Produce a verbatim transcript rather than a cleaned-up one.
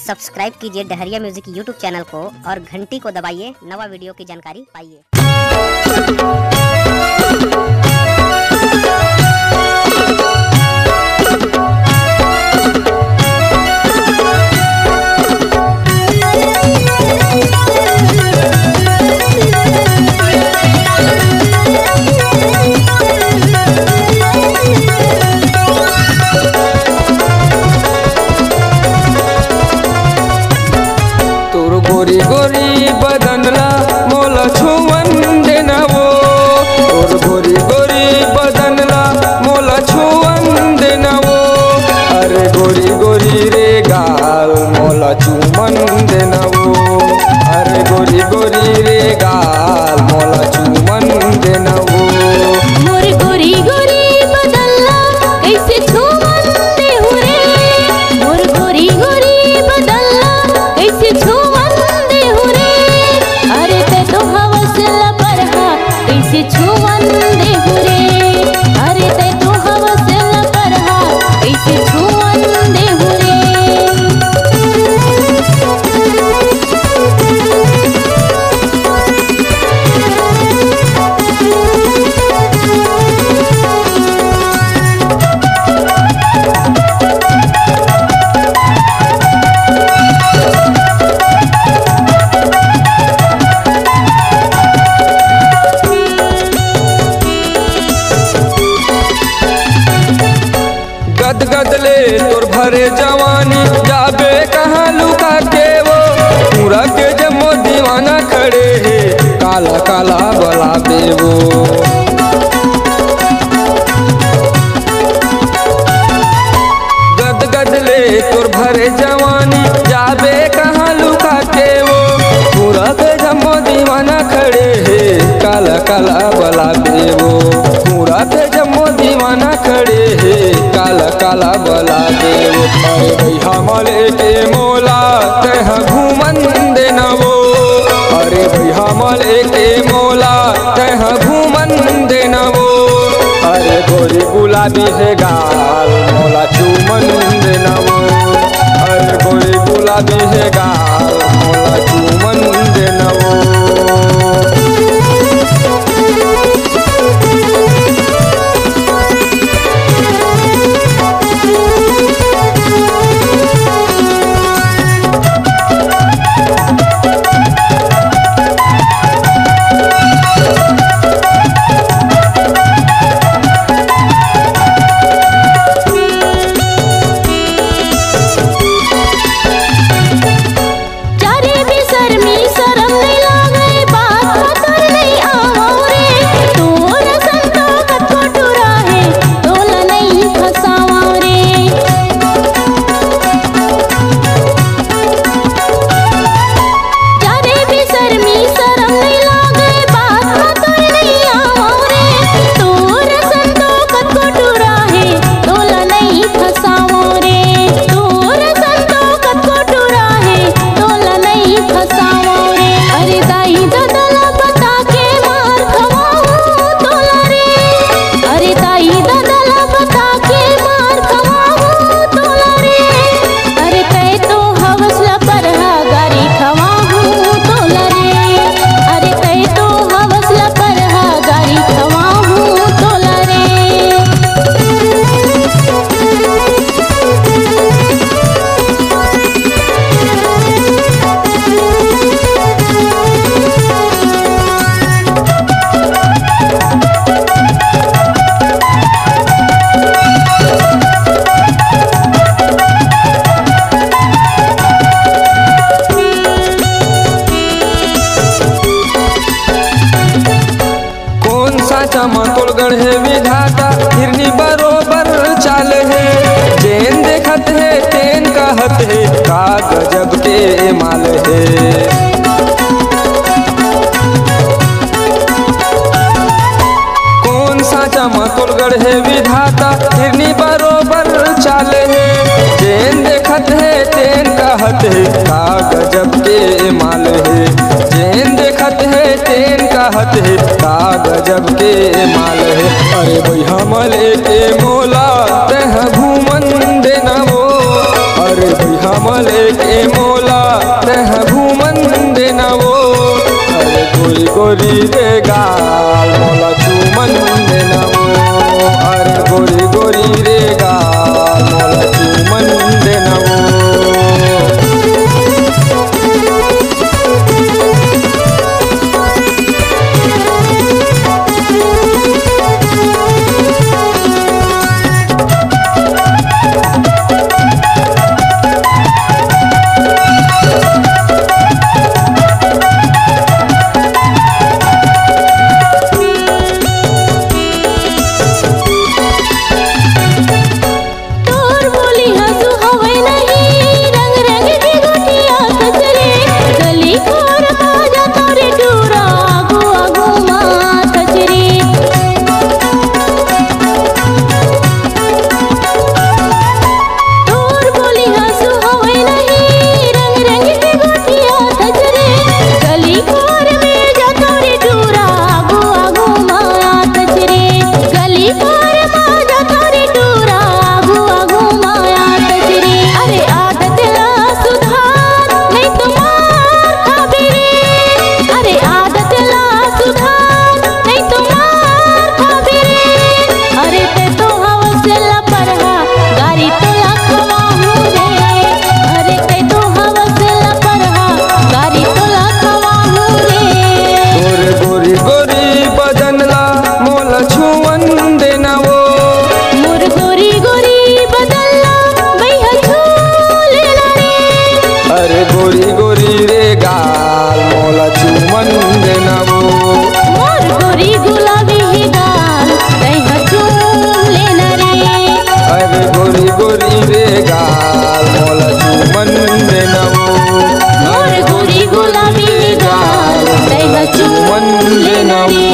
Subscribe कीजिए Dahariya music YouTube channel को और घंटी को दबाइए, नवा वीडियो की जानकारी पाइए। तोर गोरी गोरी बदन ला मोला छुवन देना वो, तोर गोरी गोरी बदन ला मोला छुवन देना वो। अरे गोरी गोरी रे गाल मोला चुमन देना वो। अरे गोरी गोरी रे गाल मोला चुमन देना वो। मोर गोरी गोरी बदन ला कइसे छुवन देहू रे। मोर गोरी गोरी बदन ला कइसे छुवन देहू रे। अरे तैं तो हवस ला परहा कइसे छुवन देहू रे। अरे तैं तो हवस ला परहा कइसे छुवन देहू रे। गदगद ले तोर भरे जवानी, जाबे कहाँ लुका के वो। पूरा के जम्मो दीवाना खड़े हे, काला काला बलाबे वो। गदगद ले तोर भरे जवानी, जाबे कहाँ लुका के वो। पूरा के जम्मो दीवाना खड़े हे, काला काला बलाबे वो। पूरा के जम्मो दीवाना खड़े हे, काला काला बलाबे वो। अरे भई हमल के मोला तैं ह घूमन देना वो। अरे भई हमल के मोला तैं ह घूमन देना वो। अरे गोरी गुलाबी हे गाल मोला चुमन देना वो। अरे गोरी गुलाबी हे गाल मोला चुमन देना वो। चारे बेसरमी सरम नइ लागय, बात म तोर नइ आवंव रे। तोर असन तो कतको टुरा हे, तोला नइ फंसावंव रे। चारे बेसरमी सरम नइ लागय, बात म तोर नइ आवंव रे। तोर असन तो कतको टुरा हे, तोला नइ फंसावंव रे। तोर असन तो कतको टुरा हे, तोला नइ फंसावंव रे। अरे दाई ददा ला बता के मार खवाहूं तोला रे। अरे दाई ददा ला बता के मार खवाहूं तोला रे। अरे तैं तो हवस ला परहा गारी खवाहूं तोला रे। अरे तैं तो हवस ला परहा गारी खवाहूं तोला रे। कोन साँचा म तोर गढ़े विधाता, हिरनी बरोबर चाल हे। जेन देखत हे, तेन कहत हे, का गजब के माल हे। कोन साँचा म तोर गढ़े विधाता, हिरनी बरोबर चाल हे। जेन देखत हे, तेन कहत हे, का गजब के माल हे। जेन देखत हे, तेन कहत हे, का गजब के माल हे। अरे भई हमल के मोला तैं ह घूमन देना वो। अरे भई हमल के मोला तैं ह घूमन देना वो। अरे गोरी गोरी रे गाल मोला चूमन देना वो। अरे गोरी गोरी रे गाल मोला चूमन देना वो। तोर बोली हंसू हवय नहीं, रंग रंग के गोठिया कचरे, गली खोर बाजा तोरे टूरा, आगू आगू मा कचरे। तोर बोली हंसू हवय नहीं, रंग रंग के गोठिया कचरे, गली खोर में जा तोरे टूरा, आगू आगू मा कचरे, गली खोर मा जा तोरे टूरा, आगू आगू मा कचरे। अरे आदत ला सुधार, नहीं तो मार खाबे रे। अरे आदत ला सुधार, नहीं तो मार खाबे रे। अरे तैं तो हवस लपरहा, गारी तोला खवाहूं रे। अरे तैं तो हवस लपरहा, गारी तोला खवाहूं रे। तोर गोरी गोरी बदन ला मोला छुअन देना वो। मोर गोरी गोरी बदन ला बइहा छू लेना रे। अरे गोरी गोरी रे गाल मोला चूमन देना वो। मोर गोरी गुलाबी ही गाल तैं ह चूम लेना रे। अरे गोरी गोरी रे गाल मोला चूमन देना वो। मोर गोरी गुलाबी ही गाल तैं ह चूमन लेना रे।